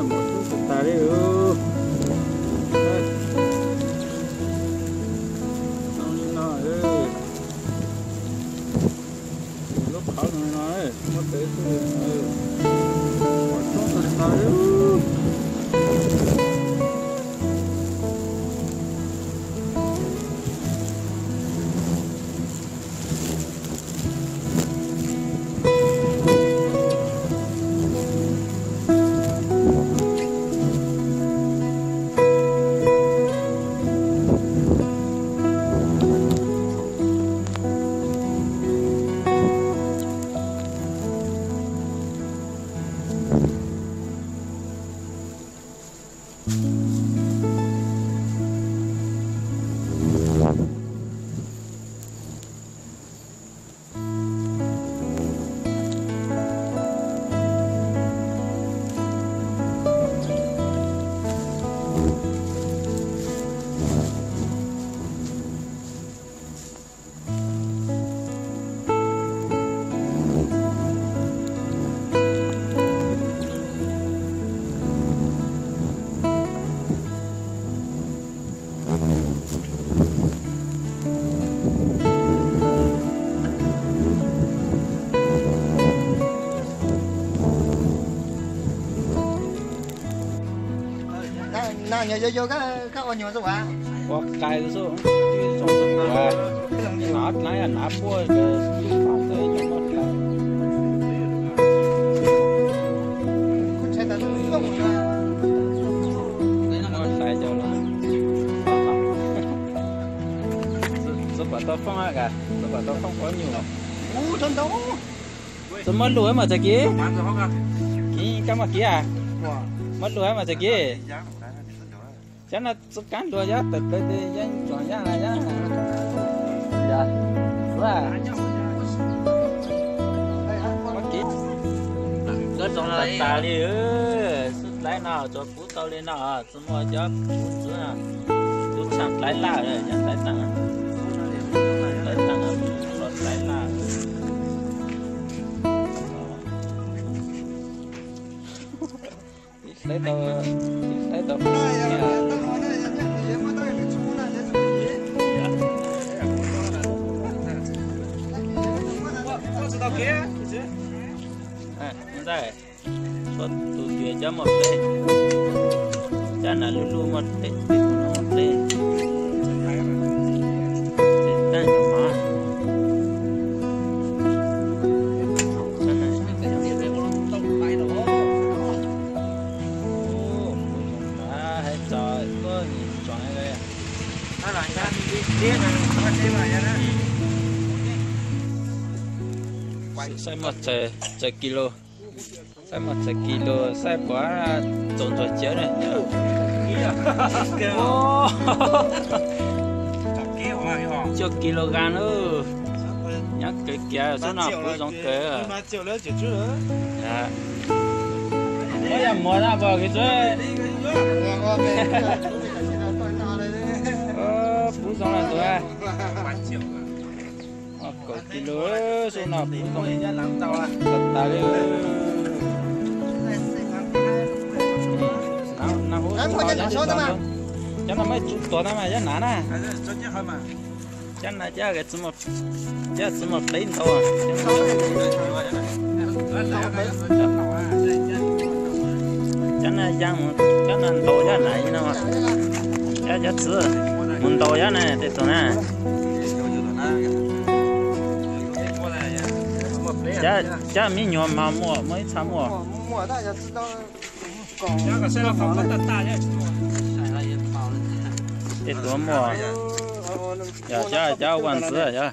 Mos tshoob tag tag li. Zoo li no, lub qhov zoo li no, muab tev xwb, mos tshoob tag tag li. Ua qai xwb, hnov dlaab yog hnav puaj, muaj hlais cov, txug pam tau foob, txug pam tau foob quav nyuj. Txug muaj lug mas txawg kiv, kiv kab muaj kiv, muaj lug mas txawg kiv. Cov no txug kaab luag yog tawm plaws tes yeej tsuam yaaj lawm yog. Tag li, xwb dlaib no tsuas puv tau li no, txug muaj cov puv ntxwv, puv tshaj dlaib laj, cov dlaib taag, dlaib taag, dlaib laj. Ib dlaib tau, ib dlaib tau. Ntxawg, tshuav tus twg cov muaj pleb, cov nav lub lub muaj pleb, tus no muaj pleb. Tej taag cov mov. Hais txog koj tsoom, saib muaj txawg kis lus, saib muaj txawg kis lus, saib puas txaus ntsuag cawv na. Cuaj kis lus gas lawm. Nyob kawg kiag xwb no, puv zoo kawg. Muab yog muag na pog kis txwb. Puv zoo na tus. Kaum kis lus xwb no, puv zoo tag li. Cov no mas tsu tuag na mas, cov nav na. Cov nav cov tsi muaj pleb ntau. Cov nav yaa, cov nav ntau cov nav no. Cov, cov txwv mus ntau cov na, tej tug na. Cov me nyuam mas muaj, muaj ib txha muaj. Tej tug muaj. Yog cov, cov ua ntxwv yog.